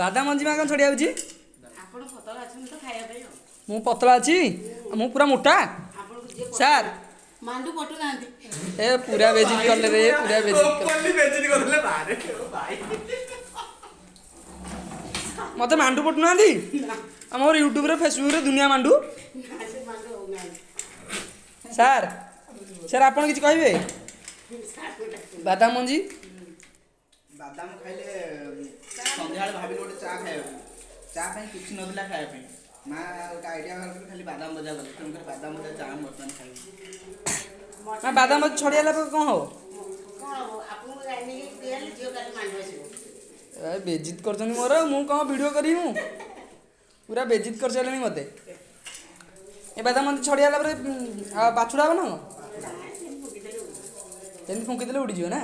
ବାଦାମ ମଞ୍ଜି ମା କଣ ଛଡିଆ ହଉଛି? ଆପଣ ପତଳା ଅଛନ୍ତି ତ ଖାଇବା ପାଇଁ ଆଉ। ମୁଁ ପତଳା ଅଛି, ମୁଁ ପୁରା ମୋଟା। ଆପଣଙ୍କୁ ଯିଏ ସାର୍, ମାଣ୍ଡୁ ପଟୁନାହାନ୍ତି। ଏ ପୁରା ବେଜିତ କଲେ ରେ, ପୁରା ବେଜିତ କଲେ। ଓପନଲି ବେଜିତ କରିଦେଲେ ବାହାରେ ଭାଇ। ମତେ ମାଣ୍ଡୁ ପଟୁନାହାନ୍ତି? ଆମର ୟୁଟ୍ୟୁବରେ, ଫେସବୁକରେ ଦୁନିଆ ମାଣ୍ଡୁ। ନା, ସେ ମାଣ୍ଡୁ ହଉନାହାନ୍ତି। ସାର୍, ସାର୍, ଆପଣ କିଛି କହିବେ? ବାଦାମ ମଞ୍ଜି। ବାଦାମ ଖାଇଲେ, ସନ୍ଧ୍ୟାବେଳେ ଭାବିଲି ଗୋଟେ ଚା ଖାଇବା ପାଇଁ। ଚା ପାଇଁ କିଛି ନଥିଲା ଖାଇବା ପାଇଁ। ମା ଗୋଟେ ଆଇଡ଼ିଆ ବାହାର କରି ଖାଲି ବାଦାମ ଭଜା କଲେ। ତେଣୁକରି ବାଦାମ ଭଜା ଚା ମୁଁ ବର୍ତ୍ତମାନ ଖାଇବି। ନା, ବାଦାମ ମଞ୍ଜି ଛଡିଆଲା ପରେ କ'ଣ ହବ? କଣ ହବ? ଆପଣଙ୍କୁ ଗାଇନିକି ଦିଆହେଲେ ଝିଅ କାଲି ମାଣ୍ଡୁ ଆସିବ। ଏ ବେଜିତ କରୁଛନ୍ତି ମୋର। ମୁଁ କ'ଣ ଭିଡ଼ିଓ କରିବି? ମୁଁ ପୁରା ବେଜିତ କରିସାରିଲେଣି ମୋତେ। ଏ ବାଦାମ ମଞ୍ଜି ଛଡିଆଲା ପରେ ଆଉ ବାଛୁଡ଼ା ହବ ନା କ'ଣ? ଏମିତି ଫୁଙ୍କିଦେଲେ ଉଡ଼ିଯିବ ନା?